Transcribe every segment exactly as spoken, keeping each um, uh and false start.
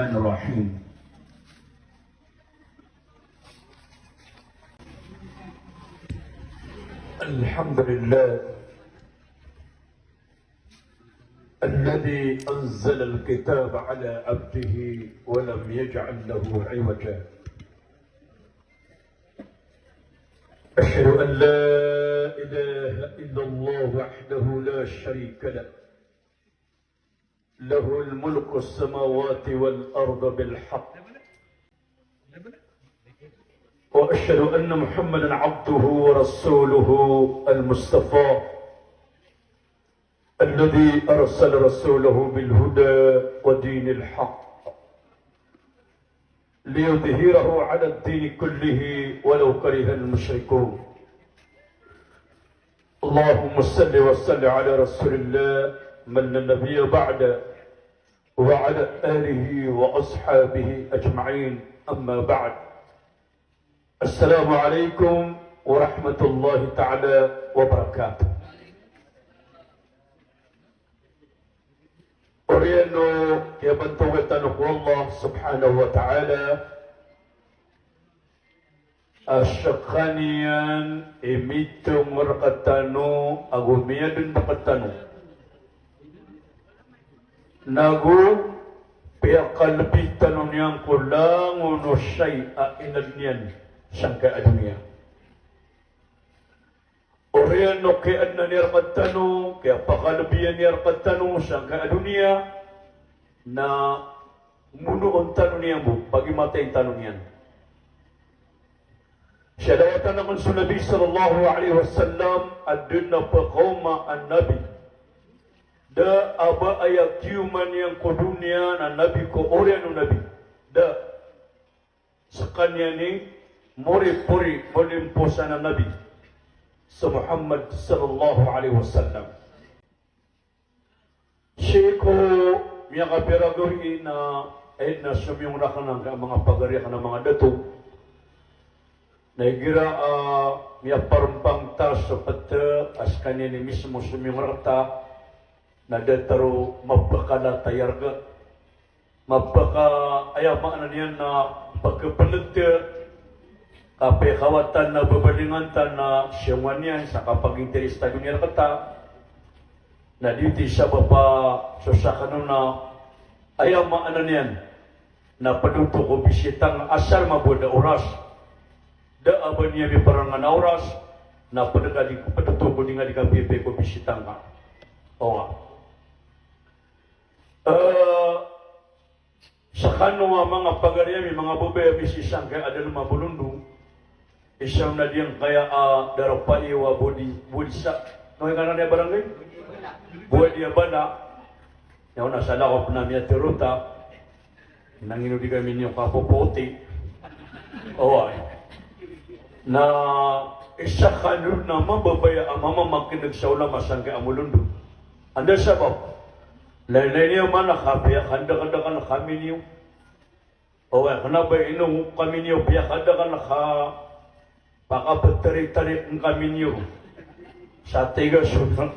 الرحمن الرحيم. الحمد لله الذي أنزل الكتاب على عبده ولم يجعل له عوجا. أشهد أن لا إله إلا الله وحده لا شريك له، له ملك السماوات والأرض بالحق، وأشهد أن محمدا عبده ورسوله المصطفى، الذي أرسل رسوله بالهدى ودين الحق ليظهره على الدين كله ولو كره المشركون. اللهم صل وسلم على رسول الله من لا نبي بعده وعلى آله وأصحابه أجمعين. أما بعد. Assalamu alaikum warahmatullahi ta'ala wabarakatuh. Oriyan o kiyabantogan tano ko Allah subhanahu wa ta'ala a skaniyan i mitong rktano ago miyadn rktano. Nago piyakalbi tano niyan ko langon o shay a inadn iyan sangkai a doniya. Oriyan o kiyaadna niyan rktano, kiyapakalbiyan iyan rktano sangkai a doniya, na monoon tano niyan bo, pagimatayin tano niyan. Siyadawatan akn so Nabi sallallahu alaihi wasallam a dn a pkaoma a nabi. Da a ba aya kiyoman iyan ko doniya na nabi ko oriyan o nabi. Da. Skaniyan i moripori, molimposan a nabi so Muhammad sallallahu alaihi wasallam. Sii ko miyakapira gawii na, eh, na somiyong rakn angkai a manga pagari akn a manga dato. Na igira a miyaparmpang ta so pd a skaniyan i mismo somiyong rkta na da taro mapkalata i arga. Mapka, aya maana niyan na pkplt, kapikawatan na babalingan ta na siyongan iyan sa kapaginteres ta doniya rkta. Na di ti sabap a so sakn on na aya maana niyan na pd oto ko bisita ngka asar mabowad a oras. Da a ba niyan miparangan a oras na pd ka di, pd oto ko di nga di kapiyapiya ko bisita ngka. Owa. Eh, Skano a manga pagari ami, manga babay ami sii sangkai a dalm a Bolondo. Isa on a giyangkaya a darpa iyo a Bodi, Bodisa. Ano i ngaran iyan a barangay? Bodi Abala. Aya on a salakaw pn a miyatharo ta. Nangino di kami niyo kapopoti. Oway. Na isa kano na mababaya a mamamakin'g sa ulama sangkai a Bolondo. Anda sabap? Laylay niyo man a kapiya kandakandakn kami niyo. Oway, kna ba ino kami niyo piyakadakn ka pakaptaritari kami niyo sa tiga sona.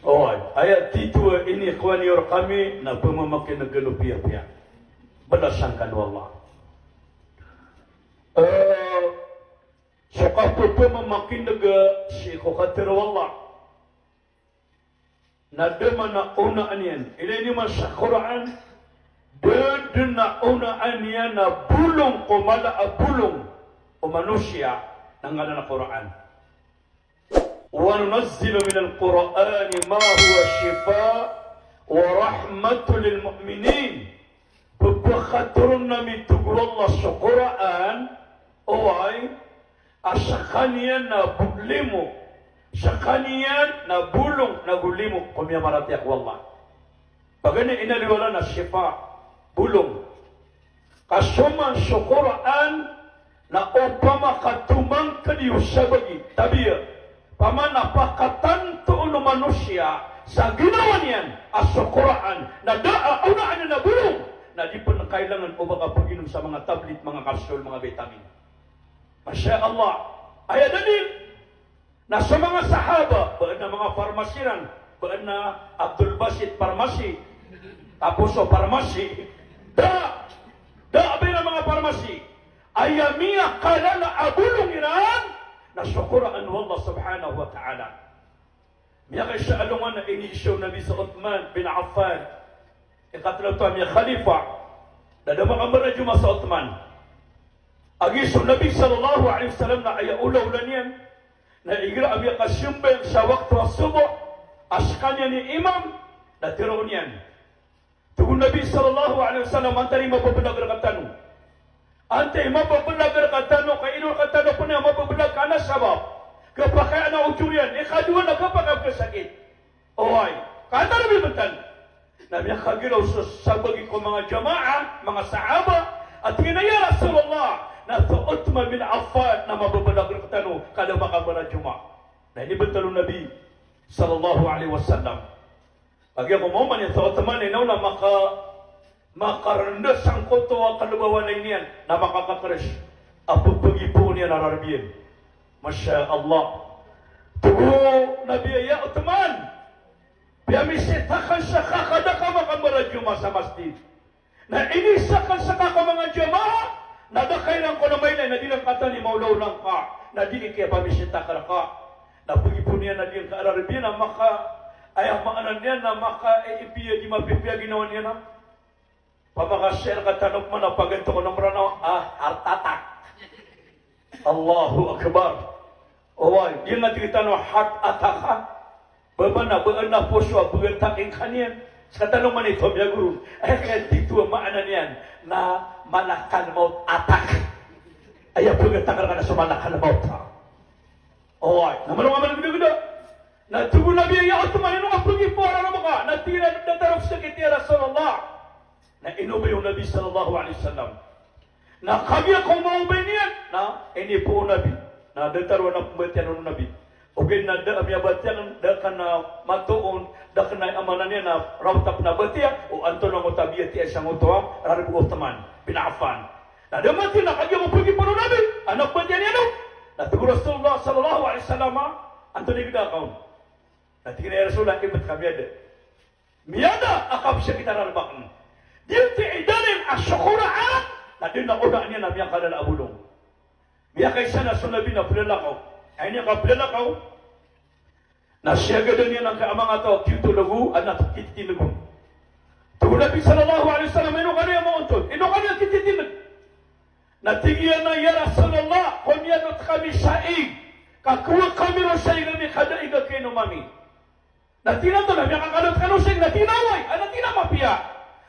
Oway, aya tito a inikowa niyo rkami na pmamakin'g kano piyapiya. Balasan kano o Allah. Eh, so kapphamakin'g sii ko katharo o Allah. Na da man a onaan iyan. Ilay niyo man sa Qur'an, da dn a onaan iyan a bolong ko mala a bolong o manosiya na ngaran a Qur'an. Wa nunazzilu minal Qur'ani ma huwa shifa wa rahmatun lil mu'minin. Pphakatoron ami, tig o Allah, so Qur'an, oway, a skaniyan na bo-, limo, skaniyan na bolong nago limo ko miyamaratiyaya ko Allah. Paganay inaloy o Allah na shifa, bolong. Ka so man so Qur'an na opama ka tomangkd iyo sa bagi, tabiya, pamana pakatanto o manosiya sa ginawa niyan a so Qur'an na da a onaan iyan a bolong, na di pn kailangan o ba ka paginom sa manga tablet, manga kapsul, manga vitamin. Masha Allah. Aya dalil na so manga sahaba, ba adn a manga parmasi ran, ba adn a Abdul Basit Parmasi, tapos so parmasi, Da, da a ba iran manga parmasi. Aya miyakalala a bolong iran na so Qur'an o Allah subhanahu wa ta'ala. Miyakaisa a alongan na iniiza o Nabi so Uthman bin Affan, ikatlo oto a miyakhalifa. Na da makambarajuma so Uthman. Agi so Nabi sallallahu alaihi wasallam na aya olaola niyan na igira a miyakasambayang sa wakto a sobo a skaniyan i imam, na tharoon iyan. Tig o Nabi sallallahu alaihi wasallam, antaa i mababalag rkatano? Antaa i mababalag rkatano, ka ino rkatano pn i mababalag ka nasabap? Khapakay a ojor iyan, ikadowa na khapakay a sakit. Oway, ka antaa i btad? Na miyakagiraw so sabagi ko manga jamaah, manga sahaba, a tig iyan a, "Ya Rasulullah, na so Uthman bin Affan na mababalag rkatano, ka da makambarajuma." Na inibtad o Nabi sallallahu alaihi wasallam. Kagiya ko maoma niyan so Uthman, ino na maka, makarnda sangkoto a kalbawanay niyan, na makakakrs a pphgipoon iyan a rarb iyan. Masha Allah. Tig o Nabi a, "Ya Uthman, piyamisita akn ska ka da ka makambarajuma sa masjid." Na iniiza akn ska ko manga jamaah, na da ka iran kon mailay, na di iran katawan i maolaola ngka, na di iran kiyapamisita ka rka. Na pgipoon iyan a di ngka rarb iyan a maka, aya maana niyan na maka, e, ipiya di mapipiya ginawa niyan a. Pamakasir ka tano pman a paganto ko na Mranaw, ah, heart attack. Allahu Akbar. Oway, di nga tig tano heart attack, ha? Ba mana, ba na poso a pgantak ingka niyan. Ska tano man ito miyagoron. Aya kaya dito a maana niyan na malakal maut attack. Aya pgantak rka na so malakal maut, ha? Oway, na malo nga man gdagda. Na tig o Nabi a, "Ya Uthman, ino nga pgipoon a rarb ka?" Na tig iyan a, "Datar ako sakit, ya Rasulullah." Na inobay o Nabi sallallahu alaihi wasallam. Na kagiya ko maobay niyan, na inipoon o Nabi. Na datar o na pmbatiyan o Nabi. Ogaid na da a miyabatiyan, da kna matoon, da kna a maana niyan na rawta pn a batiya o antonaa oto a biyatiya sangkoto a rarb o Uthman bin Affan. Na da matiya na kagiya ko pgipoon o Nabi a na batiyan iyan on. Na tig o Rasulullah sallallahu alaihi wasallam, "Antonaa i gda ka on?" Na tig iyan a, "Ya Rasulullah, ibt ka miyada." Miyada a kapsakit a rarb akn. Di tiidalin a so Qur'an, na di na oda niyan a miyakalala a bolong. Miyakaisa na so Nabi na plalakaw. Ay niyan ka plalakaw. Na siyagadan iyan angkai a manga taw a kiyotol ago a na kititindg on. Tig o Nabi sallallahu alaihi wasallam, "Ino kano aya maontol? Ino kano aya kititindg?" Na tig iyan a, "Ya Rasulullah, ko miyanot kami sa ig, ka kowa kami ron sa ig ami ka da ig a kainom ami." Na tig iyan a, "Antonaa, miyakakadot kano sa ig?" Na tig iyan a, "Oway." A na tig iyan a, "Mapiya.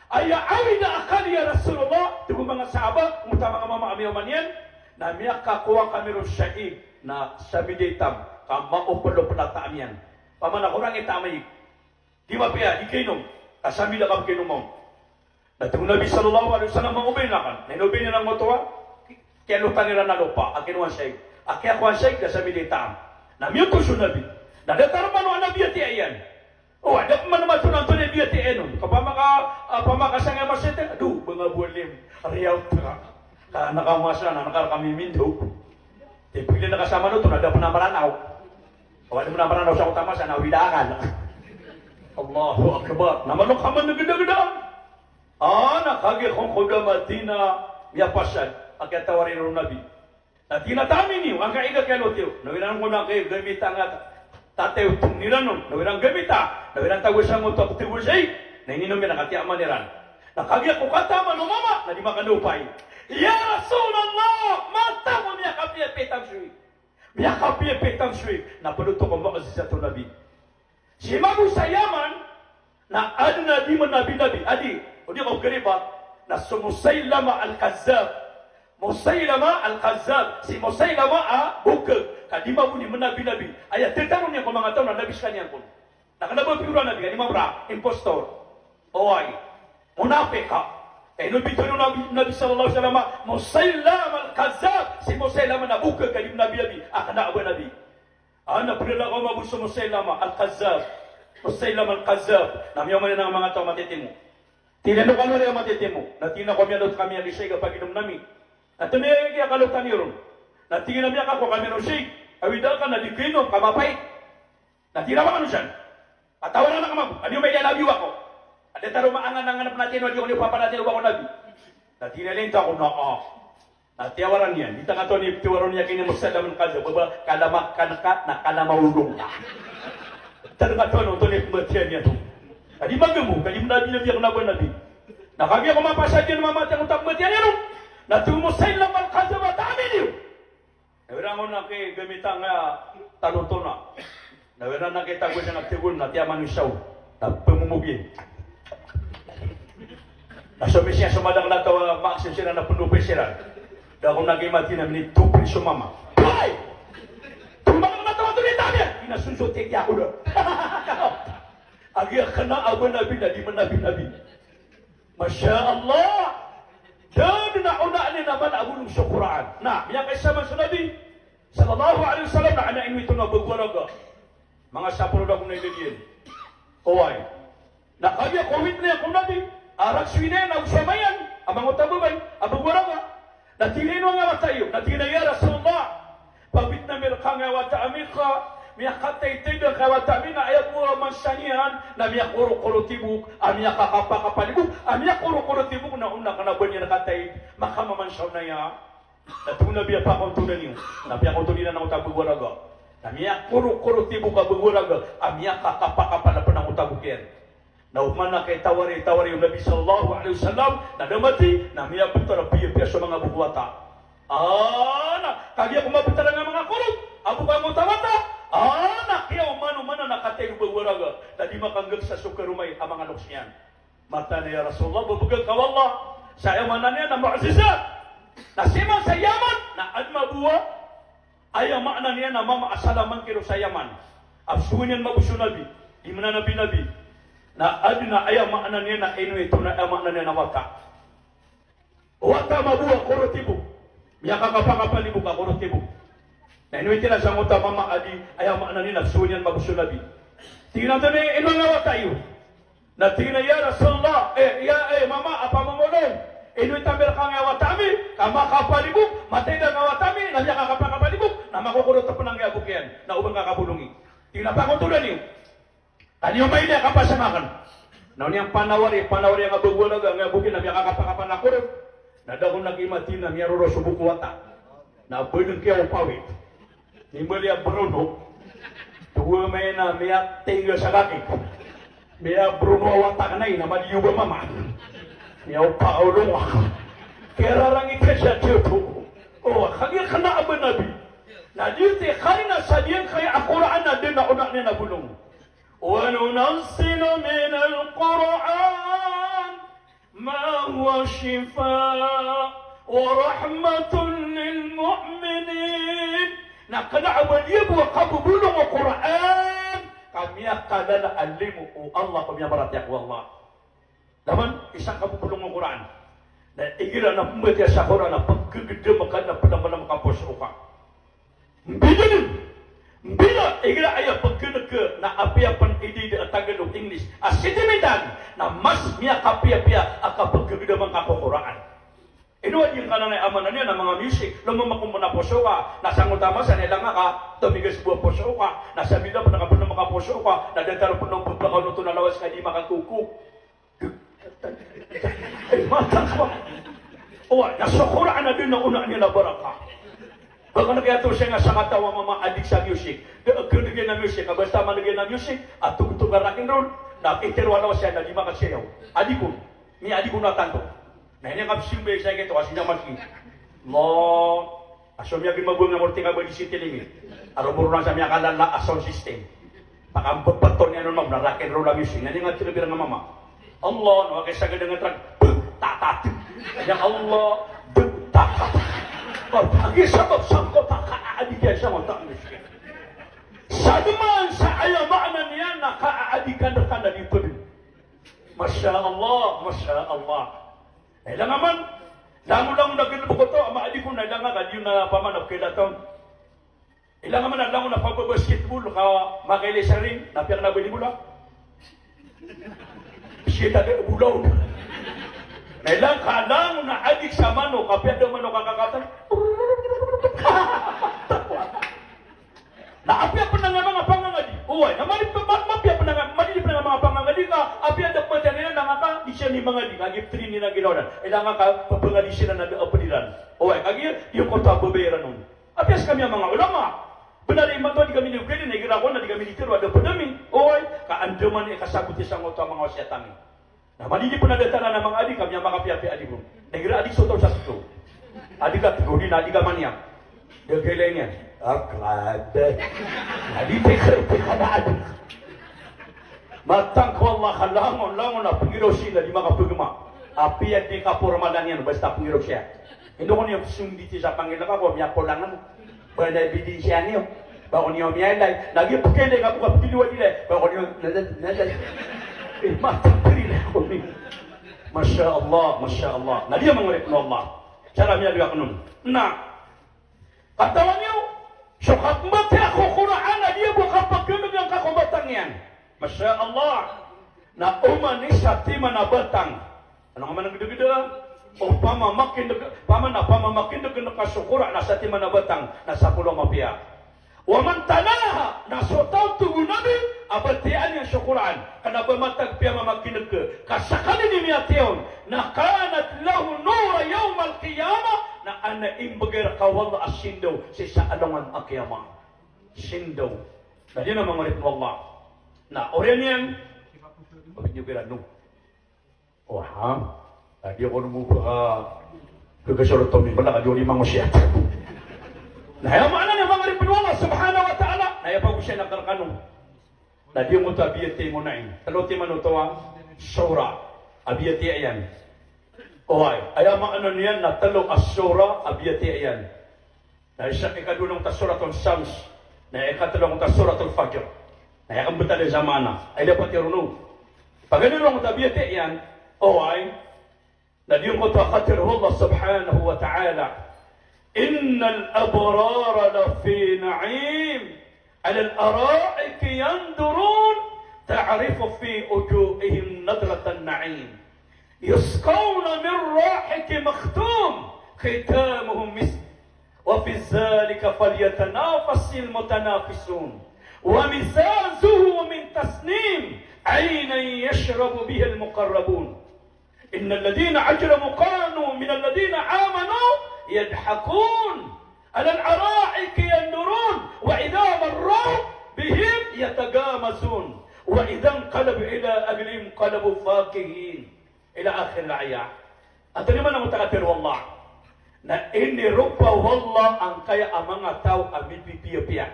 Aya awida akal, ya Rasulullah," tig o manga sahaba, mota manga mama a miyaoma niyan, "na miyakakowa kami ron sa ig, na samida i taam, ka maoploplata ami iyan." Pamana ko rangit a ig. Di mapiya, di kainom, ka samida ka pkainom on. Na tig o Nabi sallallahu alaihi wasallam, "Obay akn." Na inobay niyan angkoto a kiyalotan iran a lopa a kinowa sa ig. A kiyakowa sa ig na samida i taam. Na miyoto so Nabi. Na datar man o Nabi a biyatiya iyan. O, da pman mato na antonaa i biyatiya iyan on. Ka pamaka, ah, pamakasangay a masete. Ado, ba nga bo a lima riyal ta. Ka na ka masa na, na ka rka mimindo. Di pagilay na ka sa manoto na da pn a Mranaw. O, da pn a Mranaw sa kota masa na awida akal. Allahu Akbar. Na malo ka man gdagda. Ah, na kagiya kon ko da mati na miyapasad a kiyatawari ron o Nabi. Na tig iyan a, "Taami niyo, angkai ig a kiyalot iyo." Na o iran kon angkai gamita nga ta-, tatay o tong iran on. Na o iran gamita. Na o iran tago sangkoto a ptgo sa ig. Na ininom iyan a katiyaman iran. Na kagiya ko kataman o mama, na di makalopay. "Ya Rasulullah, mataan ko miyakapiyapiya i taam so ig. Miyakapiyapiya i taam so ig." Na pd oto ko mu'jizat o Nabi. Si mabo sa Yaman, na adn a di mnabi-nabi, adi, o di ko karibat, na so Musaylama Al-Kazzab. Musaylama Al-Kazzab, si Musaylama a bokg, ka di mabo di mnabi-nabi. Aya tharoon iyan ko manga taw na nabi skaniyan kon. Na kna ba piyoran a nabi, ka di mabra, impostor. Oway. Munafik, ha. Ino bitowan o Nabi, Nabi sallallahu alaihi wasallam, Musaylama Al-Kazzab, si Musaylama na bokg, ka di mnabi-nabi, a kna a ba nabi. A na plalakaw mabo so Musaylama Al-Kazzab. Musaylama Al-Kazzab. Na miyaoma niyan a manga taw a matitimo. Tig iyan a, "Ino kano aya matitimo?" Na tig iyan a, "Ko miyanot kami a di sa ig a paginomn ami." Na tig iyan a, "Aya kiyakalotan iyo ron?" Na tig iyan a, "Miyakakowa kami ron sa ig. Awida akal na di kainom ka mapait." Na tig iyan a, "Ba kano san? Patawaran akn mambo. Adi o mailay a nabi o ba ko. Adi taro maangan-angan pn a tino, adi o niyo papanatino o ba ko nabi." Na tig iyan a, "Lintang ako na, ah." Na tiyawaran iyan. Di tangkatoon i tiyawaran iyan kini Musaylamah al-Kadhdhab, ba, kalama, kan, ka, na kalama ulong ka. Tangkatoon oto ni pembatiya niyan oto. Ka di magambo, ka di manabi-nabi a kena ba nabi. Na kagiya ko mapasad iyan mamati angkoto a pembatiya niyan oto. Na tig o Musaylamah al-Kadhdhab a, "Tamin iyo." Na wira ngka na kigamitan a tano tona. Na wira na kitago sa nga tigon na tiyaman o isaw. Na pemomogi. Na so misi a so madakl a taw a maksib siran na pendopes siran. Da ako na kay mati na minitopri so mama. Hay! Tumbangan na taw a tuli tabi. Ina sunso tiki ako da. Agi a kena a ba nabi na di manabi-nabi. Masha Allah. Da den a onaan iyan a mala a bolong so Qur'an. Na miyakaisa man so Nabi sallallahu alaihi wasallam na ana inowit on a bago a raga. Manga sapolo da ko na iladiyan. Oway. Na kagiya ko witness ko Nabi a ragsowina iyan a osama iyan a manga oto a babay a bago a raga. Na tig iyan a, "Ino angkai a wata iyo?" Na tig iyan a, "Ya Rasulullah, pawitna mi rkangka i wata ami ka miyakataytay angkai a wata ami na aya bo a mansa niyan na miyakorokoro tibok a miyakakapakapal i bok a miyakorokoro tibok na ona kena ba niyan katayd, makamamansa on aya." Na tig o Nabi a, "Pakontodan iyo." Na piyakontod iyan angkoto a bago a raga. Na miyakorokoro tibok a bago a raga a miyakakapakapal a pen angkoto a bok iyan. Na oman na kay tawari, tawari o Nabi sallallahu alaihi wasallam, na da mati, na miyabetar a piyapiya so manga bok o wata. Ah, na kagiya ko mabetar a manga korok a bok angkoto a wata. Ah, na kiyaoman-oman na katayd o bago a raga. Na di makanggag sa so karomay a manga loks iyan. Mataan a, "Ya Rasulullah, bebegay ka o Allah sa aya maana niyan na mu'jizat." Na sii man sa Yaman, na aden a bo a aya maana niyan na mama a salaman kiro sa Yaman. A pesowa niyan mambo so Nabi, di mananabi-nabi. Na aden a aya maana niyan na inowit on a aya maana niyan na wata. Wata mambo a korotibok. Miyakakapakapal i bok a korotibok. Na inowit iyan sangkoto a mama a di, aya maana niyan na pesowa niyan mambo so Nabi. Tig iyan antonaa i, "Ino angkai a wata iyo?" Na tig iyan a, "Ya Rasulullah, eh, ya, eh, mama, a pamangolong. Inowit ami rkangka i wata ami ka makapal i bok, matayd angkai a wata ami, na miyakakapakapal i bok, na makokorot pen angkai a bok iyan, na oba ngka kabolongi." Tig iyan a, "Pakontodan iyo." Ka niyo mailay a kapasang aken. Na o niyan panawari, panawari angkai a bago a raga, angkai a bok iyan na miyakakapakapal a korot. Na da kon a kay mati na miyaroro so bok o wata. Na badeng kiyaopawit. Nimbali a berono. Towa maina miyatengga sa kaki. Miyaberono a wata kena i na madiyoba mama. Miyaopa a olong. Kiyararangit ka sa tiyoto. O, kagiya kena a ba nabi. Na di ti karina sa diyan kay a Qur'an na den a ona niyan a bolong. Wa nunazzilu minal Qur'an ma huwa shifa wa rahmatun lil mu'minin. Na kena a ba diya bo a kabobolong o Qur'an ka miyakalala a limo o Allah, ko miyamaratiyaya ko Allah. Taman, isa a kabobolong o Qur'an. Na igira na pembatiya sa Qur'an na pegegedam ka na pedamalem ka poso ka. Mbida den. Mbida, igira aya pegenega na apiya pen idida a Tagalog, English a sentimental, na mas miyakapiyapiya a kapegegedam ka ko Qur'an. Ino a di ngka na aya maana niyan na manga music, lomama ko mena poso ka, na sangkoto a masa na ilanga ka tomigas bo a poso ka, na sa mbida pen a kapedam ka poso ka, na datar pen o pepakaw oto na lawas ka di makakoko. Ay, mata ko. Oway, na so Qur'an a den a ona niyan a baraka. Ba kena kiyatoos iyan a sakataw a mama adik sa music. Da a keneg iyan a music, a basta maneg iyan a music a togtog a rock and roll, na itero a lawas iyan na di makasiyaw. Adik on. Miyadik on a tanto. Na ini a kapesimbay sa ikaito a sii na masgit. Allah. A so miyagin mabonga morti ka ba di sitiling i. A romoronan sa miyakalala a sound system. Pakambebetoon iyan on mambo na rock and roll a music. Na ini nga tilebir nga mama. Allah, no, kay sa gadang a truck. Bek, tatat. Ya Allah. Bek, tatat. Pagi sabap sangkoto a kaadik iyan sa mata music. Sa deman sa aya maana niyan na kaadikan reka na di ped. Masha Allah, masha Allah. Ilanga man, langolangon a galebek oto a maadik on na ilanga ka di on na paman a pekailatang. Ilanga man a langon a pababasketball ka makailay sa ring, na apiya kena ba di bola? Basket a da bola on. Na ilanga ka langon a adik sa manok, apiya da manok a kakatan. Na apiya pen angkai a manga pangangadi. Oway, na mani, ma-, ma-, apiya pen angkai, mani di pen angkai a manga pangangadi ka, apiya da pematiyan iyan na ngka di Siran i mangadi, kagiya ptharin iran a ginawa iran. Ilay nga ka pphangadi siran a da a pd iran. Oway, kagiya giyangkoto a babayaran on. Apiya skami a manga ulama, bnar i imanto a di kami niyo kailay, na igira ko na di kami nitharo a da a pd ami. Oway, ka andamanaya i kasaboti sangkoto a manga wasiyat ami. Na manini pn a da tano a mangadi, kami a makapiyapiya adi pn. Na igira adi so taw sa totoo. Adi ka tgo di na adi ka maniya. Da kailay niyan. Aklad. Adi pekar pekar na adi. Matang ko Allah ka langon, langon a pngiraw sii na di makapagma. Apiya di kapormalan iyan, basta pngiraw siya. Ino ko niyo psong di ti sa pangilaka ko, miyakolangan. Ba na ebidensya niyo. Ba ko niyo miyailay. Na giya pkailay nga bo ka pkiliwad ilay. Ba ko niyo, na, na, na, na. Eh, matang prilay ko niyo. Masha Allah, masha Allah. Na di a manga oripn o Allah. Sara miyaloy akn on. Na. Katawan iyo, so kapmbatiya ko Qur'an a di a bo kapagdmdg angka ko batang iyan. Masha Allah. Na oman i satiman a batang. Ano nga man a gdgda? Opama makindg, opama na, opama makindg ngka so Qur'an na satiman a batang, na sapolo a mapiya. Wa man talaha, na so taw, tig o Nabi, a batiyaan iyan so Qur'an, kna ba matag piyamamakindg ka, ka sakali niyan miyatiya on, na kanat lahu nuran yawmal qiyamah, na adn a imbgay rka o Allah a sindaw sii sa alongan a qiyamah. Sindaw. Na di na manga oripn o Allah. Na oriyan iyan, o bidyo kira no. Oha, na di ako nmo ba, ah, gagasorot o mimbala ka di ako di mangosiyat. Na aya maana niyan manga oripn o Allah subhanahu wa ta'ala, na aya pagosiyat akn rkano. Na di ngkoto a biyatiya i Munaim. Tlo timan oto a sura a biyatiya iyan. Oway, aya maana niyan na tlo a sura a biyatiya iyan. Na isa, ikadowa na ngkoto a Suratul Shams. Na ikatlo na ngkoto a Suratul Fajr. Na aya kambtad iyan sa maana. Ay dapat iyan roo. Paganay na ngkoto a biyatiya iyan. Oway. Na di ngkoto a katharo o Allah subhanahu wa ta'ala. Innal abrara lafi na'im. Alal ara'iki yanzurun. Ta'rifu fi wujuhihim nadratan na'im. Yusqawna min rahiqin makhtum. Khitamuhu misk. Wa fi dhalika falyatanafasil mutanafisun. Wa mizajuhu min tasnim. Aynan yashrabu bihal muqarrabun. Innal ladhina ajramu kanu minal ladhina amanu yadhakun. Alal ara'iki yanzurun. Wa idha marru bihim yataghamazun. Wa idha inqalabu ila ahlihim inqalabu fakihin. Ila akhiril ayah. Antonaa i maana o katharo o Allah? Na iniropa o Allah angkaya a manga taw a mipipiyapiya.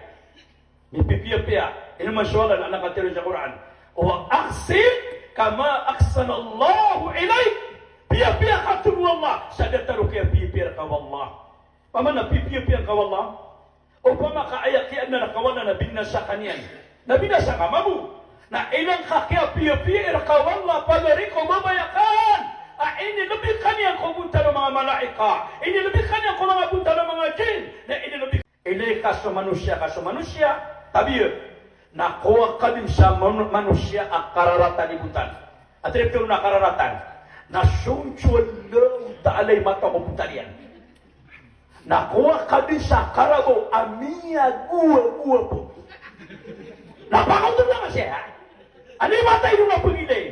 Mipipiyapiya. Ino man so Allah na katharo sa Qur'an. Wa ahsin kama ahsanallahu ilayk. Piyapiya ka, tig o Allah, sa datar o kiyapiyapiya rka o Allah. Opama na pipiyapiya ka o Allah. Opama ka aya kiyaadna rka o Allah na binasa ka niyan. Na binasa ka mambo. Na ilay ngka kiyapiyapiya rka o Allah, pagari ko babayakan. A inilbi ka niyan ko bontal o manga malaikat. Inilbi ka niyan ko manga bontal o manga jinn. Na inilbi, ilay ka so manosiya, ka so manosiya. Tabiya. Na kowa ka dn sa mano-, manosiya a kararatan i bontal. A tharoon a kararatan. Na sonsowan o Allahu Ta'ala i mata ko bontal iyan. Na kowa ka dn sa karabo a miyagowagowa bo. Na pakaotol na masiya. Anda i matay dn a pagilay?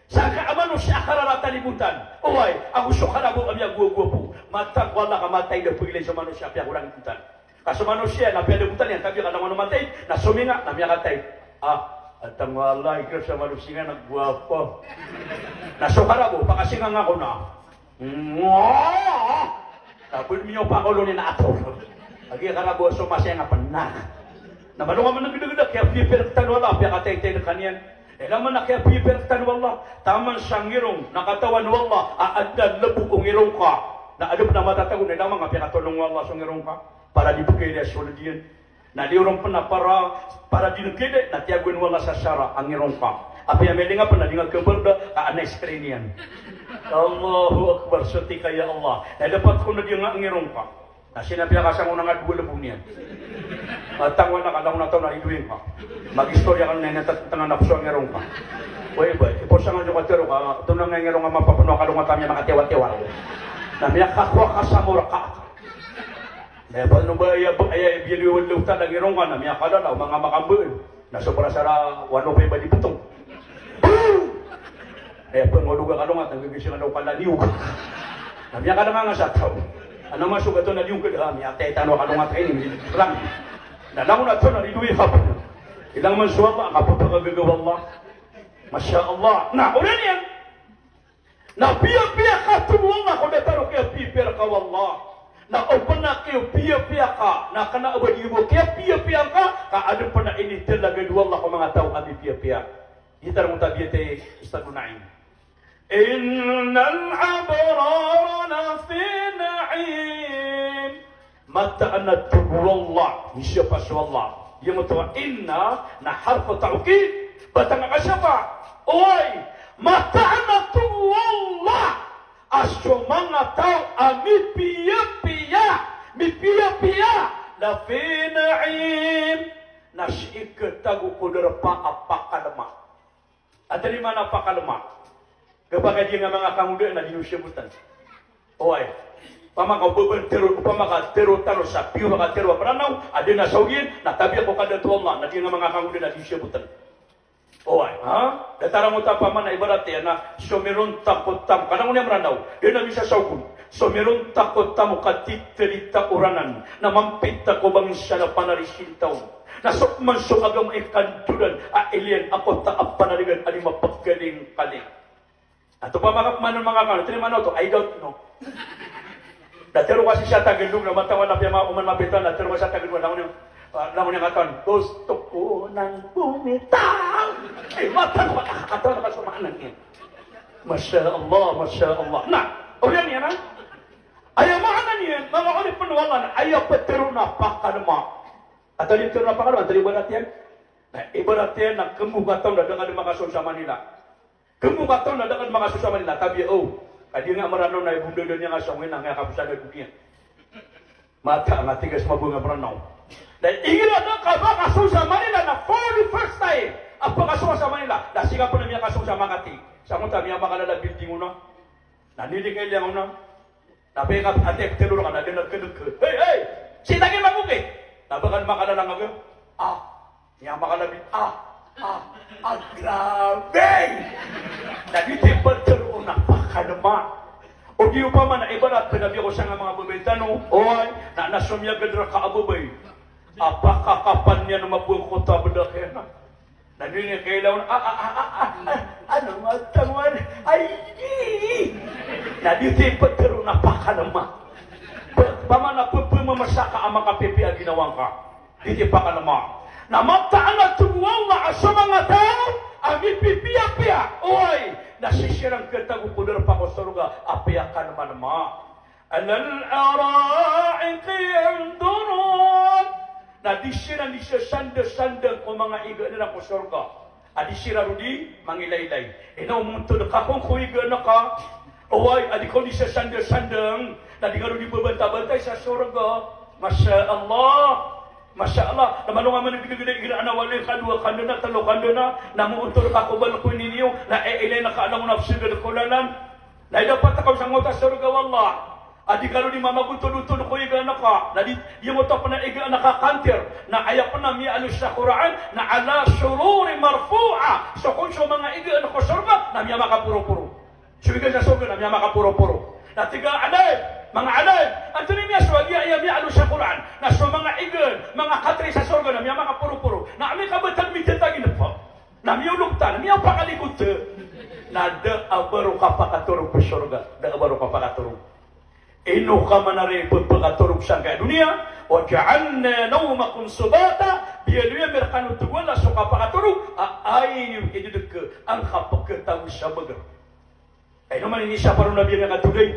Sangka a manosiya a kararatan i bontal. Oway, ago so karabo a miyagowagowa bo. Matag o Allah ka matay dn a pagilay so manosiya a piyakorang i bontal. Ka so manosiya na piyada bontal iyan, tabiya ka langon o matay, na sominga, na miyakatay. Ah, atang o Allah, igira so manosiya na gwapa. Na so karabo, pakasinga nga ko na. Mwah! Tapos miyopak olo niyan a ator. Lagi karabo so masiya nga pnak. Na malo nga man a gdagdag, kiyapiyapiya rktano o Allah, piyakataytay rkaniyan. Ilay man a kiyapiyapiya rktano o Allah, taman sa ngirong, na katawan o Allah a adn a lbok o ngirong ka. Na adn pn a matatago, na ilay man a piyakatolong o Allah so ngirong ka. Para di pkailay a sold iyan. Na di ron pn a para, para di nkailay, na tiyagoan o Allah sa sara a ngirong ka. Apiya miyalinga pn na di nga kabarda, ka anay screen iyan. Allahu Akbar, sotika ya Allah. Na dapat ko na di nga ngirong ka. Na sii na piyakasang o nga dowa lbo niyan. Matang o Allah ka langon a taw na ridoay ngka. Mag-istorya ka na ina tat-, tanga na pso a ngirong ka. Way, bay, iposangan so katharo ka, tonaa nga ngirong a mapapno a kalongan ka, miyamakatiwatiwa. Na miyakakowa ka sa morka. Na aya pn o ba aya, aya, aya biyaloy o Allah Ta'ala a ngirong ka na miyakalala o manga makambn. Na sobra sa ra wano pay ba di ptong. Aya pn ko doga kalongat, na gagasi nga daw kalaniw. Na miyakadanganga sa taw. Ana masogat on a diyong kd, a, miyatay tano a kalongat ka ini, miyakadanganga. Na langon a taw na ridoay ka pn. Ilang man so Allah, kapphagagaga o Allah. Masha Allah. Na, oriyan iyan. Na piyapiya ka tig o Allah ko datar o kiyapiyapiya rka o Allah. Na opama na kiyapiyapiya ka, na kna o ba di bo kiyapiyapiya ka, ka adn pn a initalaga o Allah ko manga taw a mipiyapiya. Gitar mo tabiya ti Ustadh Naim. Innal abrara lafi na'im. Mataan a tig o Allah, miyapa so Allah. Giyoto a inna na harfu ta'kid, batang a kasapa. Oway, mataan a tig o Allah a so manga taw a mipiyapiya, mipiyapiya, lafi na'im, na sii katago ko darpa a pakalma. Antaa i maana a pakalma? Kapakay di nga manga kangodaan a di niyo siyabotan. Oway. Opama ka o ba tero, opama ka tero tano sa piyo ka tero a Mranaw, a di na saogin, na tabiya ko kadato o Allah, na di nga manga kangodaan a di niyo siyabotan. Oway, ha? Datar angkoto a opama na ibarat iyan na somirontak ko tamok, ka langon iyan Mranaw, di na misasaog on. Somirontak ko tamok a tithalita o ranan, na mampita ko bangsa na panarisinta on. Na so man so agama i kandodan a iliyan a kota a panaligan a di mapagkalingkaling. Anto pa maka-, maana manga kan, terimaan oto, I don't know. Na tero ka sii sa Tagalog, na matawan a piya ma-, oman mapita, na tero ka sa Tagalog, langon iyan, ah, langon iyan katawan, gusto ko nang bumitaw. Ay, matawan, katawan ka so maana niyan. Masha Allah, Masha Allah. Na, oriyan iyan, ha? Aya maana niyan, manga oripn o Allah, na aya ptharoon a pakalma. Antaa i ptharoon a pakalma, antaa i ibarat iyan? Na ibarat iyan na kmbo ka taw na da ka dn makasold sa Manila. Kmbo ka taw na da ka dn makasold sa Manila, tabiya o. Ka di nga Mranaw na ibondadan iyan ka sa oway na nga kaposan a doniya. Mataan a tigas mabonga Mranaw. Na igira da ka makasold sa Manila na for the first time a pkasold sa Manila, na sii ka pn a miyakasold sa Makati. Sa angkoto a miyamakalala building on a. Na nini ka iliyan on a. Na pika, antaa i ptharoon rka na da na kdk. Hey, hey! Sii ta ki magokit. Na ba ka dn makalala nga ba? Ah, miyamakalala bi-, ah, ah, ah, grabe! Na di ti ptharoon a pakalma. O di opama na ibarat, pnabi ako sa nga manga babay tano, oway, na, na so miyagad rka a babay a pakakapal niyan a mabowang koto a bdak iyan. Na di niyan kailangan, ah, ah, ano nga tangan, ay, di. Na di ti ptharoon a pakalma. P-, opama na p-, pmamasa ka a makapipiya a ginawa ngka. Di ti pakalma. Na mataan a tig o Allah a so manga taw a mipipiyapiya, oway, na sii siran katago ko darpa ko sorga a piyakalmalma. Alal ara'iki yanzurun. Na di siran di sasandasandang ko manga iga iran ko sorga. A di siran roo di mangilaylay. Ino, montod ka kon ko iga ngka. Oway, a di ka di sasandasandang. Na di ka roo di babantay-bantay sa sorga. Masha Allah. Masha Allah, na malo nga manggdagdag igira ana wali ka, dowa ka ndana, tlo ka ndana, na moontod ka ko balkoni niyo, na iilay ngka a langon a psgad ko lalan. Na idapat ka on sangkoto a sorga, wallah. A di ka roo di mamagontod-ontod ko iga ngka, na di, giyangkoto pn a iga ngka kantir, na aya pn a miyaaloy sa Qur'an, na ala sururi marfu'a, so kon so manga iga ngka ko sorga, na miyamakaporoporo. So iga sa sorga na miyamakaporoporo. Na tig a alim, manga alim, antonaa i miyasowa giya aya miyaaloy sa Qur'an? Na so manga iga, manga katri sa sorga na miyamakaporoporo. Na amay ka ba ta mitataginpa, na miyaolog ta, na miyapakalikot ta, na da a ba roo kapakatorog ko sorga, da a ba roo kapakatorog. Ino ka man ari pphakatorog sangkaya doniya, wa ja'alna nawmakum subata, biyaloy ami rkano tig o Allah so kapakatorog a aya niyo idadk angka pkhatawi sa bgr. Ay, ino man ini sa paro na biya nga katodai.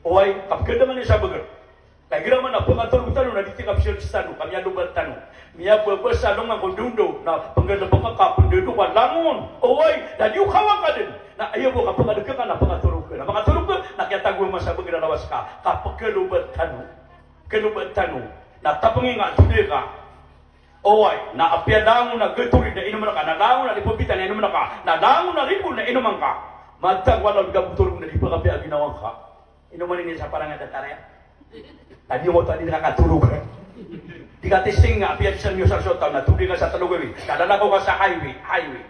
Oway, kapkada man ini sa bgr. Kay igira man a pkatorog tano na di ti kapsiyal tano, ka miyalobat tano. Miyababa sa alongan ko dondo, na pnggalbk ka, pndado ka langon. Oway, na di o kawan ka dn. Na aya bo kapkadk ka, na pkatorog ka. Na pkatorog ka, na kiyatago man sa bgr a lawas ka. Kapkalobat tano. Kalobat tano. Na tapngi nga, todai ka. Oway, na apiya langon a gatorid na inoman ka, na langon a lipobita na inoman ka, na langon a ribol na inoman ka. Matag wala di ka ptorog na di pkapiya a ginawa ngka. Ino man ini sa parang a datar iyan? Tadi o tadi na katorog. Di ka testing nga, apiya di sa niyo sa sota, na todai ka sa tlo gawii. Na lalakaw ka sa highway, highway.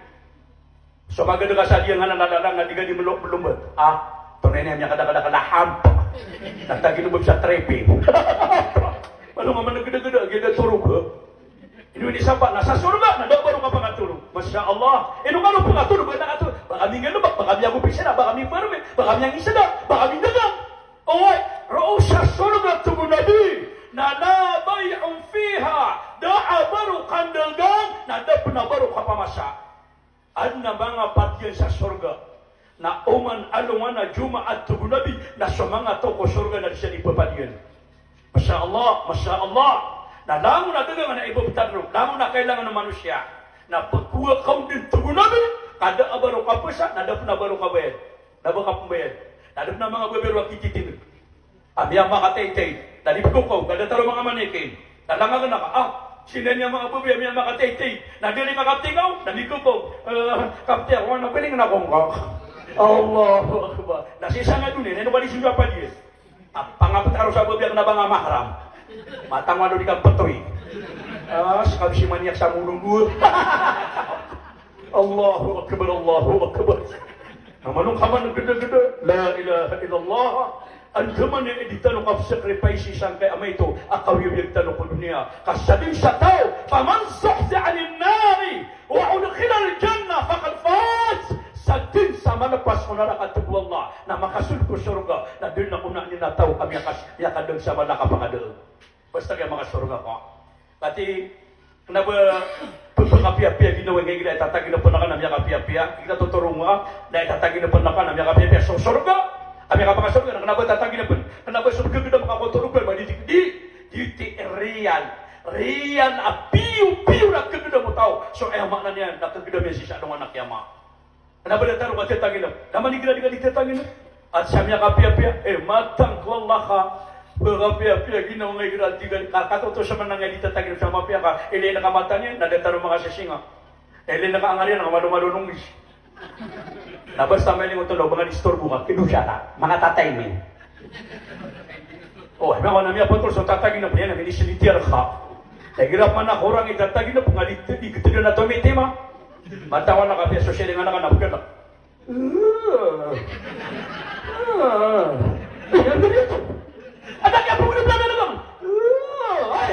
So magdg ka sa di ngka na lalalang na di ka di melo-, melomba. Ah, tonay niyan miyakadakadakal a hampa. Na tagilbab sa tripping. Malo nga manggdagdag, gida torog, ha? Ino ini sapa, na sa sorga, na da a baro ka pangatorog. Masha Allah. Ino ka lo pangatorog, ba na katorog. Ba ka minggalbk, ba ka miyagopisina, ba ka mipermi, ba ka miyangisda, ba ka mindagang. Oway, roo sa sorga, tig o Nabi, na la bay'un fiha, da a baro kandagang, na da pn a baro kapamasa. Adn a manga patiyan sa sorga na oman alongan a Jumaat, tig o Nabi, na so manga taw ko sorga na di siran ipapatiyan. Masha Allah, masha Allah. Na langon a dagang na ibabtad roo, langon a kailangan o manosiya. Na pkowa ka on dn, tig o Nabi, ka da a baro kapasa, na da pn a baro kabayad. Na ba kapmbayad. Na da pn a manga babay roo a kititindg. A miyamakataytay, na di pkokaw, ka datar o manga manikin. Na langon a ka, ah, sii niyan a manga babay a miyamakataytay. Na di niyan kaptingaw, na di pkokaw. Eh, kapti ako, na piling na kongkak. Allahu Akbar. Na sii sa nga doniya, na ino ba di sinjo a padiyan. Ah, pangaptaro sa babay a kna ba nga mahram. Matango ano di ka ptoy. Ah, skab si maniyak sa mulong dua. Allahu Akbar, Allahu Akbar. Na mano ka man gdagda, la ilaha illallah. Andamanaya i di tano kapsacrifice sangkai a maito a kawiyawiyag tano ko doniya. Ka sadn sa taw, faman zuhziha anin nari wa udkhilal jannah faqad faz. Sadn sa malpas ko naraka, tig o Allah, na makasold ko sorga, na dn a kona niyan a taw a miyakas-, miyakadaag sa mala a kapakadaag. Basta ka makasorga ka. Kati, kna ba pphakapiyapiya ginawa ngka igira i tataginapan ka na miyakapiyapiya, igira totoronga ka na i tataginapan ka na miyakapiyapiya so sorga, a miyakapakasorga, na kna ba tataginapan, kna ba so kagdam ka ko torogan, ba di, di, di, di, di riyal, riyal a piyopiyo na kagdam o taw, so aya maana niyan na kagdam iyan sii sa alongan a kiyamat. Kna ba datar o katiya taginap. Na man igira di ka di tataginap. At sa miyakapiyapiya, eh, matang ko Allah ka, pphakapiyapiya ginawa ngka igira di ka, ka, katoto sa manang di tataginap sa mapiya ka, ilay na ka mata niyan, na datar o makasisinga. Ilay na ka angar iyan, na ka malomalo nongis. Na basta mailay oto na o ba nga disturbo ka, kidosa ka, makatatay mi. O, aya maana niyan ptol so tataginap iyan, na minisilitiyar ka. Igira pman a korang i tataginap, nga di, di, di, di na tomitima. Matawan a kapiya so siringan a ka na pkala. Adak iyan pn a pkala na lang. Ay!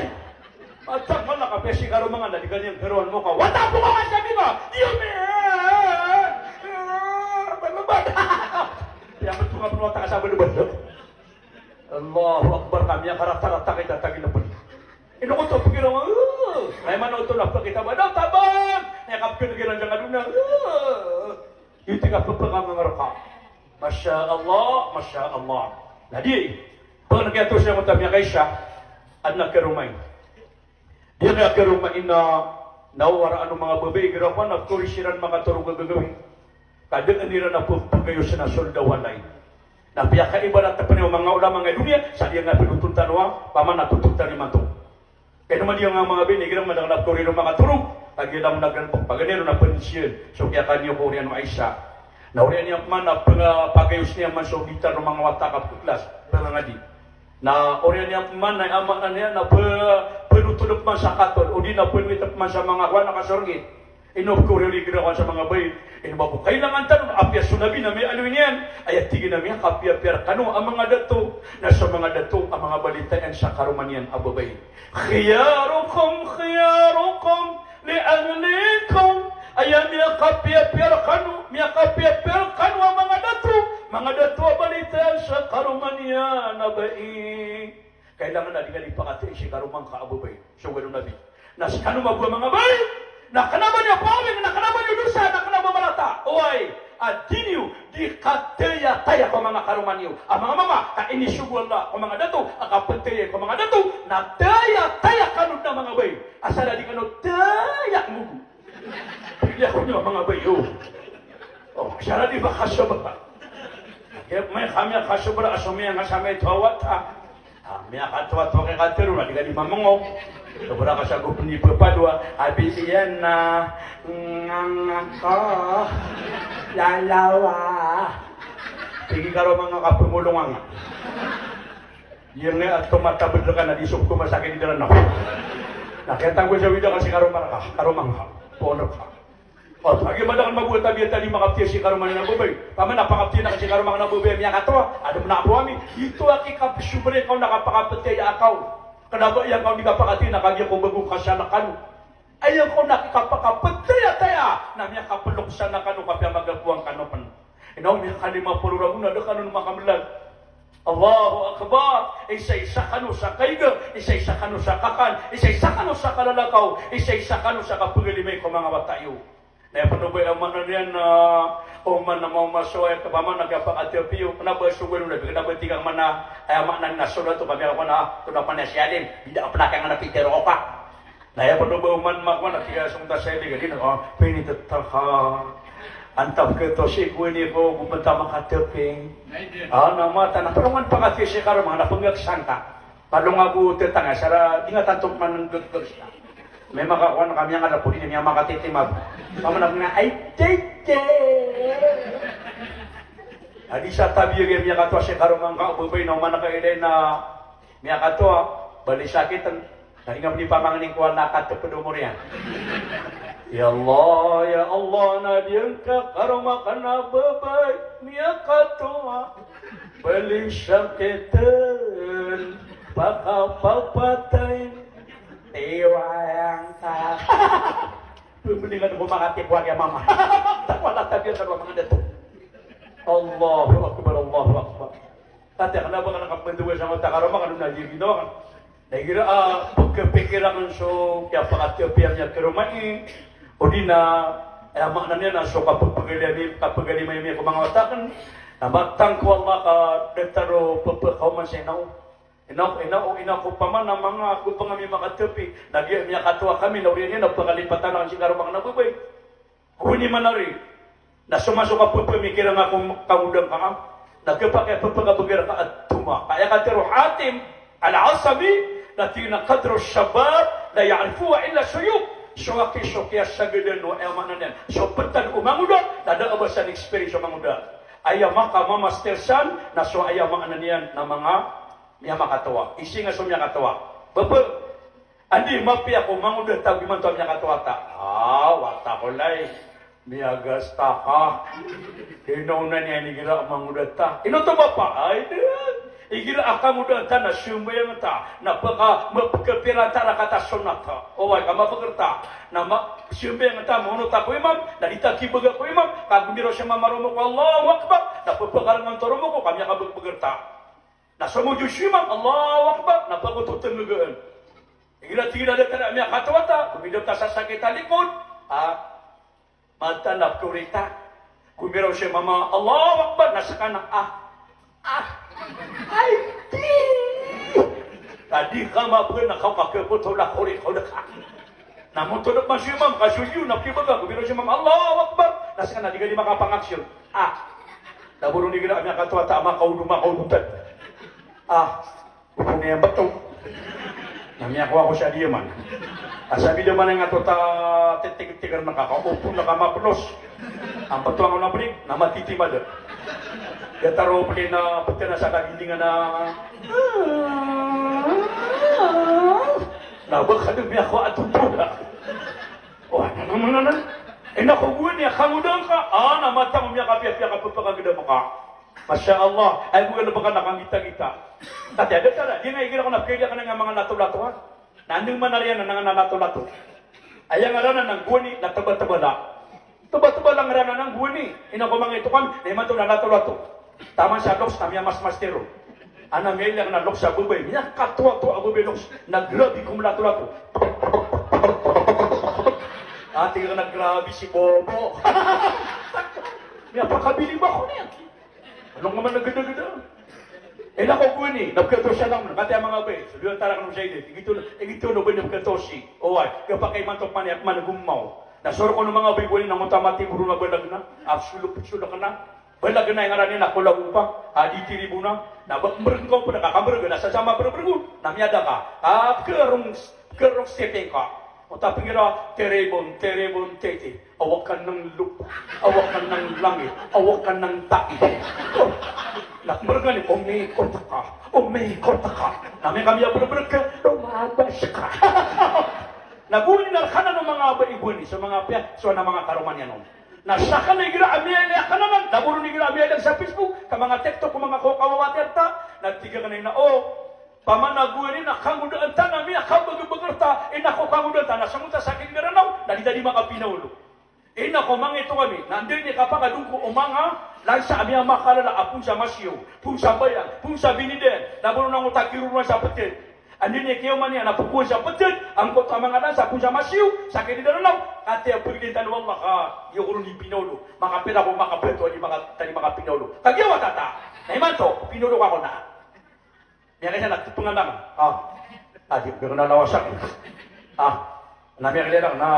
Matawan a kapiya si karomangan na di ka niyan karowan mo ka. Wata po ka nga sabi ka! Iyo mi! Balbal! Iyan pn a pn wata ka sa balbal. Allahu Akbar, na miyakaratarata ka i tataginapan. Ino ko to pkira, ah, ay man oto na pkita ba, da taban! Ay kapkir kiran jang aduna. Ah. Iti ka pphakamangarka. Masha Allah, masha Allah. Na di, pn kiyato siya mo ta miyakaisa, adn a karoma i. Di kaya karoma i na, na waraan o manga babay, igira ko na pkori siran makatorog a gagawii. Ka da iran a pphagayosan a sold a walay. Na piyakaibarat pn o manga ulama a doniya, sa di nga pinotontan o, paman a tontontan imanto. Kaya naman di nga manga babay, igira madakl a pkori ron makatorog, kagiya langon a galbk, paganay ron a pnsiyan, so kiyakaniyo ko oriyan o Aisha. Na oriyan iyan pman a pnga-, pagayos niyan man so bitar o manga wata a kapklas, pangangadi. Na oriyan iyan pman na, ama niyan na pe-, penotol pman sa katol, odi na penowit pman sa manga kowan a kasorgit. Ino pkoriyan igira kowan sa manga babay, ino ba ko kailangan tano na apiya so Nabi na miyaaloy niyan, aya tig iyan a miyakapiyapiya rkano a manga dato, na so manga dato a manga balita iyan sa karoma niyan a babay. Khiyarukum khiyarukum li ahlikum. Aya miyakapiyapiya rkano, miyakapiyapiya rkano a manga dato, manga dato a balita iyan sa karoma niyan a bai. Kailangan a di ka di pakatay si karoma ngka a babay. So gawii o Nabi. Na skano mambo a manga bai, na kna ba niyo pawing, na kna ba niyo dosa, na kna ba marata. Oway, a di niyo di katayataya ko manga karoma niyo. A manga mama, ka inisogo o Allah ko manga dato a kaptayaya ko manga dato, na tayataya kano dn a manga bai. Asar a di kano taya kmogo. Piliya ko niyo a manga bai, o. O, asar a di ba kasobra. Kaya may kami a kasobra, a somiyang ka sa maito a wata. A, miyakatoatoa ka i katero na di ka di mamangaw. Sobra ka sa gop ni pepadoa, abis iyan na ngangaka lalawa. Tig i karoma nga kapemolongan. Iyan nga a tomatabed rka na di sok ko masakit i dalan ako. Na kaya tago sa wida ka si karoma rka, karoma nga. Poon rka. O, agi madakl mabowat a biyatad i makaptiya si karoma niyan a babay. Paman a pakaptiya na ka si karoma ngka na babay a miyakatowa, adn a powa mi. Ito a kikapsobre kaw na kapakaptiya a kaw. Kna ba iyan kaw di kapakatiya na kagiya ko bago ka salakano. Aya ko na kikapakaptiya taya na miyakaplok sa na kano kapiya magapowan kano pn. Ino miyakalima polo ragon na da kano makamlag. Allahu Akbar. Isa-isa kano sa kaiga, isa-isa kano sa kakan, isa-isa kano sa kalalakaw, isa-isa kano sa kapagalimay ko manga wata iyo. Na aya pn o ba aya maana niyan na oman na maoma so aya kapamana kiyapakatiyapiyo, kna ba so gano na, kna ba tig a maana, aya maana niyan na so dato kami ako na, to na pn a si alim, bida a pn a kiyangana pitero ko ka. Na aya pn o ba oman makowa na tig a song ta sa ili, gani na, o, pinitata ka. Antap kito si goni ko, gumanta makatiyapi. A, na mata na, pero man pakatiya si karoma na pnggak sangka. Palong ago tetanga, sara, di nga tanto manenggegeg sa. May makakuan kami ang ala puli niya makatitimag. Pamanag na, ay, tete. Adi sa tabi yung miyakatowa si karoma ngka o babay na oman ka ilay na miyakatowa, bali sakit. Tadi nga bali pamangning kuan na kateped umur iyan. Ya Allah, ya Allah, na di ngka karoma ka na babay, miyakatowa. Bali sakiten, pakapapatay, tiwayang ta. Pemendingan ko makatipuan ya mama. Takwala tabiya sa dua manga dato. Allahu Akbar, Allahu Akbar. Tati, kna ba kna kapentuwa sa mata karoma, kna na jiri ginawa kan. Na igira, ah, pagkapikir akn so kiyapakatiyapiya niyan karoma i, o di na, eh, maana niyan na so kapagpagalimi, kapagalimay niyan ko manga wata akn, na matang ko Allah ka datar o pepekaoman sa inaw. Inaw, inaw, inaw ko paman na manga ko pangami makatiyapi, na giya miyakatowa kami, na oriyan iyan na pakalipatan akn si karoma akn a babay. Gowani man ari. Na so maso ka pepemikiran ako kagodan ka, na kepakay pepekabeger ka a toma. Ka aya katero Hatim Al-Asami, na tig iyan a qadru shabab la ya'rifuhu illa shuyukh. So aki so kiyasagadan o, aya maana niyan, so petan o mangoda, na da a ba san experience o mangoda. Aya makamamaster san, na so aya maana niyan na manga miyamakatowa. Isinga so miyakatowa. Bapa, andi mapiya ko mangoda ta go imanto a miyakatowa ta. Ah, wata ko lay. Miyagasta ka. Ino na niyan igira a mangoda ta. Ino to bapa? Ay, di. Igira a kangoda ta na sambayang ta. Na paka, mapekapira ta rakata sonat ta. Oway, ka mapekerta. Na ma, sambayang ta, maono ta ko imam. Na di ta kibaga ko imam. Ka gomiraw si mama roo mo ko Allahu Akbar. Na pepekarengan to roo mo ko, ka miyakabegerta. Na so mojo si imam, Allahu Akbar, na pagoto tengegaan. Igira tig iyan a da ta na miyakatowa ta, gomiraw ta sa sakit a likod. Ah, mata na pkorita. Gomiraw si mama, Allahu Akbar, na sekana, ah. Ah. Ay, di. Tadi ka mapn na kaw kakepoto la kori ko leka. Na motodop man si imam, ka sojo, na kibaga, gomiraw si imam, Allahu Akbar. Na sekana, di ka di makapangaksyon. Ah. Na boro nigira a miyakatowa ta a makaodo, makaodo tan. Ah, opo niyan beto. Na miyakowa ko sa diyaman. Asa bida man nga to ta titig-tigar na ka, ka opo na ka maplos. Ang beto ang na bring, na matitimad. Yataro pli na peten a sa kadindingan na. Na baka dun miyakowa a tutuda. Wah, na, na, na, na. Ina ko gowani a kangoda ngka. Ah, na mata mo miyakapiya-piya ka pepakagedam ka. Masha Allah. Ay, gowani a baka na kanggita-gita. Tati, a da tara. Di na igira ko na pkaidiya ka na nga manga lato-lato, ha? Na andeng man ariyan na nga na lato-lato. Aya ngaran anan gowani na teba-tebala. Teba-tebala ngaran anan gowani. Ina ko manga ito kan, na imanto na lato-lato. Taman sa loks na miyamas-mas tero. Ana miyailay na loks a babay. Miyakatowa-towa a babay loks. Na grabe ko mlato-lato. Ati ka na grabe si Bobo. Miyapakabiling ba ko niyan? Ano nga man na geda-geda? Ina ko gowani, na pkatosi anan, kati a manga babay. So, di tarak no sa ini. Igito, igito no ba na pkatosi. Oway, kapakay man to pman, man gumaw. Na sor ko no manga babay gowani na ngoto a mati boro na balag na. Absolut, absolut na. Balag na ngaran iyan na kolaw pa, a di tiribo na, na ba, mbreng ko pn a kakambreng, na sa sama breng-breng, na miyada ka. A, kerong, kerong stepeng ka. O ta pengira, teribon, teribon, tete. Awakan ng lupa, awakan ng langit, awakan ng tae. Oh, na mbreng ni, umikot ka, umikot ka. Na miyakamiya breng-breng ka, lumabas ka. Na gowani na rkana o manga bai gowani, so manga piya, so ana manga karoma niyan on. Na sakn igira a miyailay akn anan, na boron igira a miyailay sa Facebook, ka manga TikTok, ko manga ko kawawati rta, na tig akn a ina o, pamana gowani na kangodaan ta na miyakabagabag rta, ina ko kangodaan ta, na sangota sa kinidaranaw, na di ta di makapinaolo. Ina ko mangito kami, na anda ini kapakadong ko o manga lansa a miyamakalala a poon sa masiyo, poon sa bayang, poon sa binidan, na boron angkoto a kiroroan sa ptd. Anda ini kiyaoma niyan na pokowan sa ptd, angkoto a manga lansa a poon sa masiyo, sa kinidaranaw, katii a pagilin tano o Allah ka, iyo ko ron di pinaolo, makapira ko makabato a di maka-, ta di makapinaolo. Kagiya wata ta, na imanto, pinaolo ka ko na. Miyakaisa na tpngan akn. Ah. Ah, di, di ko na lawasak. Ah. Na miyakaisa na,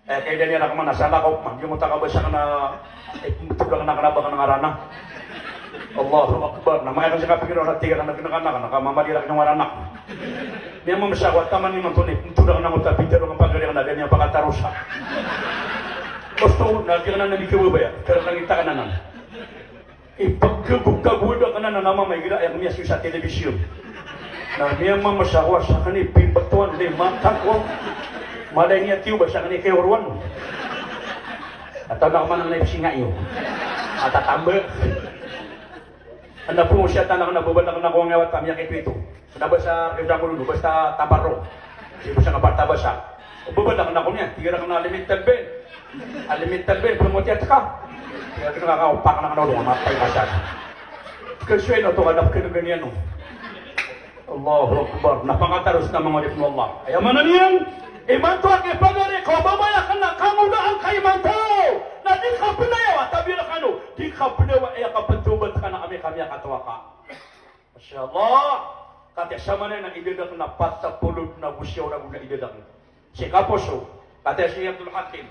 eh, kailay niyan akn man na salakaw, man, di mo ta kabasa na, eh, pmtodak na kna ba kna ngarana. Allahu Akbar. Na miyakaisa kapikir na tiga na kna kna kna, ka mamadi rak na ngarana. Miyamamasa ko a taman imanto na, pmtodak na ko ta pitero na pagari na, di niyan pakatarosa. Osto, na di kna na di kebebaya. Kna na ngita kna na. Ipagkabokabowad akn anan a mama igira aya miyasoy sa telebisyon. Na miyamamasa ko a sakn i pimbtowan, lima tako. Malay niyan tiyoba sakn i kiyorowan. Ataw na kman na ipsinga iyo. Atatamba. Anda po siya tanak na babalak na ko ngewat a miyakitwito. Sa basa, kaya sa mulo, basta tamparo. Di basa nga bata basa. O, babalak na ko niyan, tig iran na limited ben. A limited ben, pamotiyat ka. Tig iran na ka, opak na ka na, matay ka sa. Kasuway na oto ka na pkhan'gan iyan, o. Allahu Akbar. Na pangataros na manga oripn o Allah. Aya maana niyan, imanto a kipagari ka o babay akn na kangodaan ka imanto. Na di ka pnayawa, tabiya rkano. Di ka pnayawa, aya kapnthobat ka na amay ka miyakatowa ka. Masha Allah. Katii a samanan na idadakl na pat polo dn ago siyaw ragon na idadakl. Si kaposo, katii a si Abdul Hakim.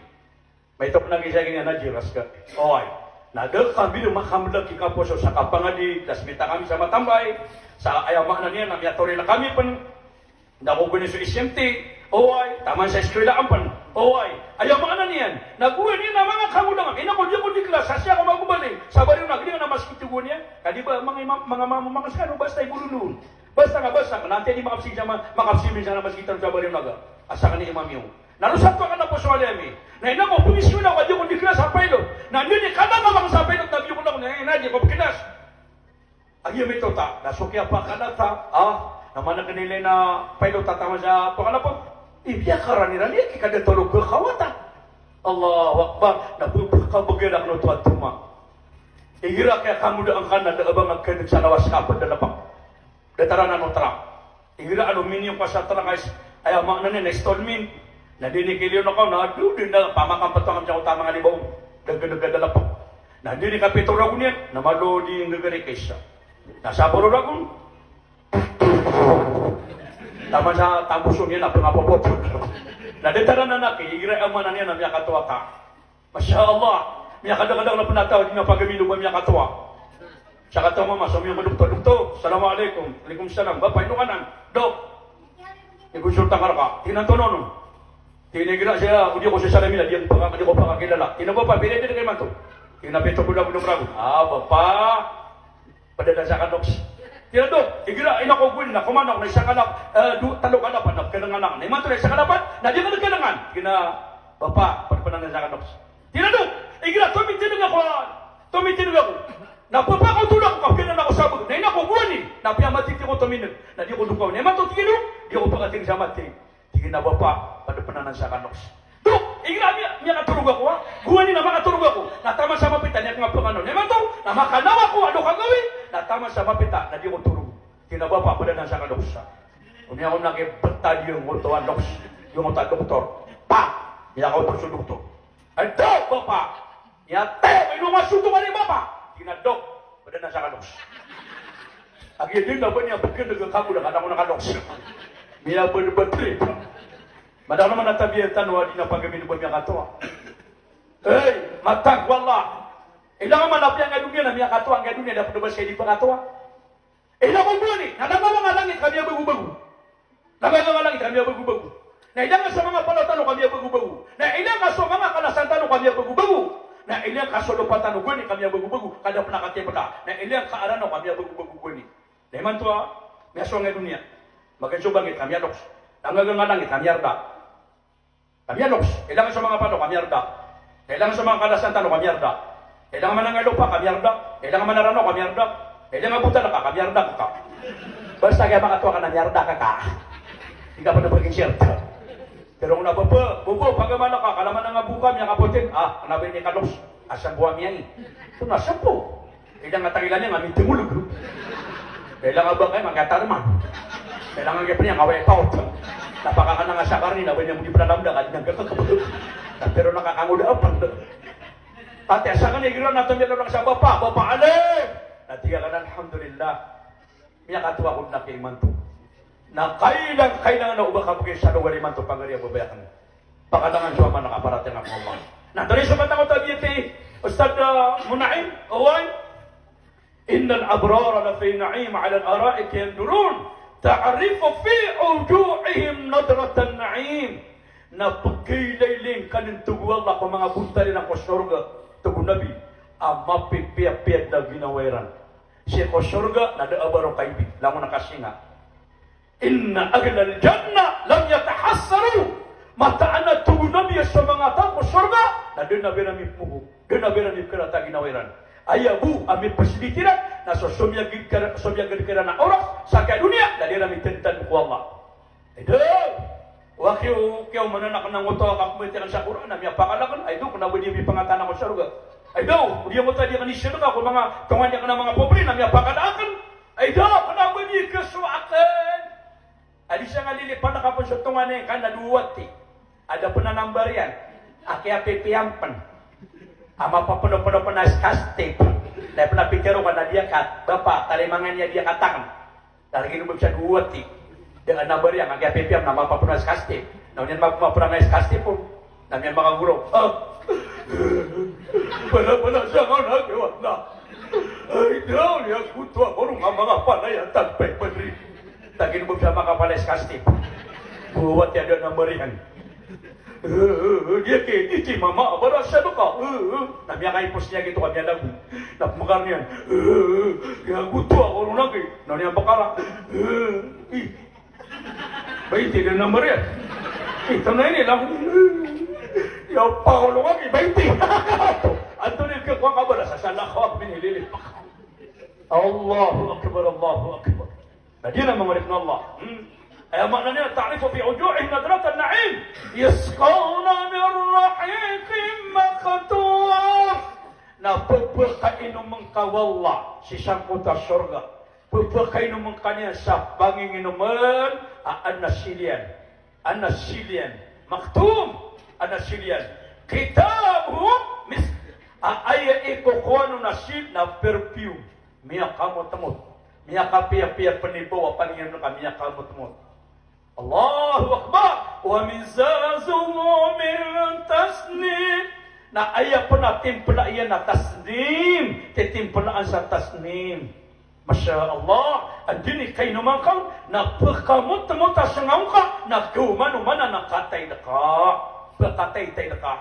Maito pn a gizagin a najiras ka. Oway. Na da kami dn makamlk i kaposo sa kapangadi, das mita kami sa matambay. Sa aya maana niyan na miyatoril kami pn. Na ko gowani so S M T, oway, taman sa eskwela ampn, oway. Aya maana niyan, na gowani na manga kangodaan ka, ina ko di ko di klas, sa siya ko magobaling, sa bariyo na gini na maskit gowani, a. Ka di ba manga imam, manga mamo, manga skano, basta i bolon on. Basta nga basa, na antaa i di makapsing sa ma-, makapsing sa maskit sa bariyo na ga. Asa kani imam iyo. Na roo sa to ka na poso ali ami. Na ina ko pngiskwela, ka di ko di klas sa pilot. Na di ni kala ka bang sa pilot, na di ko na, na di ko klas. Agi mito ta, na so kiyapakalata, ah, na mana kanila na pilot ta taman sa pakalapot. Ibiya karani rani, ki kada tolo ka kawata. Allahu Akbar, na pagkabagay na kano to at tuma. Igira kaya kangodaan ka na da a ba nga khan'g sa lawas ka pd a lapak. Datar anan o trak. Igira ano miniyo ka sa trak a is, aya maana niyan na installment. Na di ni kiliyo na ka, na do, di na pamakampatang sa utama nga di ba, o. Dagdagdag a lapak. Na di ni kapito ragon iyan, na malo di nggagari ka isa. Na sapolo ragon. Taman sa tamboson iyan, na pangapapot. Na datar anan a ki, igira aya maana niyan na miyakatowa ka. Masha Allah. Miyakadakadakl a pnataw, di na pagamiloba miyakatowa. Sa katowa mama, so miyakadoktor, "Doktor, assalamu alaikum." "Alaikum salam. Bapa, ino ka nan?" "Dok, ikonsulta ngka rka." Tig iyan, "Antonaa on?" Tig iyan, "Igira saya, o di ko sasalamina, di ko paka-, di ko pakakilala." Tig iyan, "Bapa, pira i edad ka imanto?" Tig iyan, "Pito polo ago lima ragon." "Ah, bapa, pd anan sa kanoks." Tig iyan, "Dok, igira ina ko gowani na koman ako na isa ka lap-, eh, do-, talo ka lapan, na pkhalangan ako. Na imanto na isa ka lapan, na di ka pkhalangan." Tig iyan, "Bapa, pd pn anan sa kanoks." Tig iyan, "Dok, igira tomitindg ako, tomitindg ako. Na pphakaotol ako ka pkhanan ako sa bg. Na ina ko gowani, na piyamatiti ko tomitindg. Na di ko dokawi. Na imanto," tig iyan, "di ko pakatindg sa mati." Tig iyan a, "Bapa, pd pn anan sa kanoks." "Dok, igira miya-, miyakatorog ako, ha? Gowani na makatorog ako. Na taman sa mapita, na aya kangapngan on. Na imanto, na makanaw ako a dowa ka gawii. Na taman sa mapita, na di ko torog." Tig iyan a, "Bapa, pd anan sa kanoks." Omiyaona ki btad iyan oto a noks, iyan oto a doktor. Pa! Miyakaotol so doktor. "Ado, bapa! Miyatay ako, ino nga soto ka ni bapa?" Tig iyan a, "Dok, pd anan sa kanoks." Agi di na ba niyan pkhan'g a kagoda ka na ko na kanoks. Miyabadbad trip. Madakl man a tabiya tano a di na pagamiloba miyakatowa. Hey, matag wallah. Ilay ka man a piyangadoniya na miyakatowa, angadoniya, da pd ba siya di pakatowa. Ilay ko gowani, na langaw a langit ka miyabagobago. Langaw a langit ka miyabagobago. Na ilay ka so manga palaw tano ka miyabagobago. Na ilay ka so manga kalasan tano ka miyabagobago. Na ilay ka so lopa tano gowani ka miyabagobago. Ka da pn a katipda. Na ilay ka a Ranaw ka miyabagobago gowani. Na imanto a miyasowa angka i doniya. Magan so bangkit ka miyaloks. Langaw a langit ka miyarda. Ka miyaloks, ilang so manga pano ka miyarda. Ilang so manga kalasan tano ka miyarda. Ilang manangalopa ka miyarda. Ilang manarano ka miyarda. Ilang abotalaka ka miyarda ka. Basta giya makatoa ka na miyarda ka ka. Di ka pano paging siyarda. Pero kna baba, baba, pagamalaka, kala manangaboka, miyakapotin. Ah, kna ba ini kaloks? Asam bo a miyai. Ito na asam bo. Kailangan tangilani nga mitingolog. Kailangan ba kayo magkatarman? Kailangan kayo pa niya nga way paot. Napakakanang asakar ni, na ba niya mo di pala lamda, kanya gagakakabalo. Na pero nakakangoda apan. Pati asakar ni, gira na tumila lang sa bapa, bapa alim. Na tiga ka na, alhamdulillah. Miyakatoa ko na ki imanto. Na kailang, kailangan na oba ka pagay sa lugar imanto pagari a babayakan. Pakadangan so ama na kaparatiyaya ko Allah. Na dari so matang o tabiya ti Ustad, ah, Munaim, oway. Innal abrara lafi na'im 'alal ara'iki yanzurun. Ta'rifu fi wujuhihim nadratan na'im. Na pagkailaylay ngka den, tig o Allah, ko manga bontal iran ko sorga, tig o Nabi, a mapipiyapiya den a ginawa iran. Sii ko sorga na da a ba ron kaibig, langon a kasinga. Inna ahlal jannah lam yatahassaru. Mataan a tig o Nabi a so manga taw ko sorga na da a ba iran mipmogo, da a ba iran mipkarata a ginawa iran. Aya bo a mipeslit iran na so somiyagad kiran, somiyagad kiran a oras sa kiyadoniya na da iran mitandtand ko Allah. Ay daw, wa kiyo, kiyo mananak na ngoto a kakomitiyaan sa Qur'an na miyapakala aken, ay daw, kena ba di mipangatanan ko sorga. Ay daw, di ngoto a di aken isadaka ko manga tonganay aken a manga pobre na miyapakala aken. Ay daw, kena ba di keso aken. Adi siya nga lilipad a kapen so tonganay ka na dowa ti. Ada pen a nambar iyan. A kiyapipiya pen. A mapapeno-peno pen a skastip. Na pen a pitero ka na diyakat. Bapa, talimangan iya diyakat aken. Lagid o ba siya dowa ti. Da a nambar iyan, a kiyapipiya pen a mapapeno a skastip. Na oniyan mapapeno a skastip o. Na miyan makagoraok. Ah. Bala-bala siya nga na kiyawan na. Ay, daw, niyan koto a korong a manga palaya tanpay padri. Lagid o ba siya makapalaya skastip. Dowa ti a da a nambar iyan. Eh, eh, eh, di aki, di aki mama, a ba ra sadaka. Eh, eh. Na miyakaipos niyan gito ka miyalago. Na pemekar niyan. Eh, eh, eh, niyan koto a korong lagi. Na niyan pekara. Eh, eh. Bainti den a nambar iyan. Eh, tana ini lang. Ya, pakolong aki, bainti. Antonaa i kekuwang ka ba ra sa sadaka, minilili. Allahu Akbar, Allahu Akbar. Na di na mangarip na Allah. Hmm. Aya maana niyan, ta'rifu fi wujuhihim nadratan na'im. Yusqawna min rahiqin makhtum. Na pepakainomen ka o Allah sii sangkoto a sorga. Pepakainomen ka niyan sa panginginomen a, a nasil iyan. A nasil iyan. Makhtum. A nasil iyan. Khitamuhu misk. A aya i kokowan o nasil na perfume. Miyakamotmot. Miyakapiyapiya pen i baw a panginginomen ka, miyakamotmot. Allahu Akbar! Wa mizajuhu min tasnim. Na aya pen a timpla iyan na tasnim. Titimplaan sa tasnim. Masha Allah. Anda i kainoman ka on na pekamotmot a sengaw ngka na kawmanoman a na kataid ka. Pekataidtaid ka.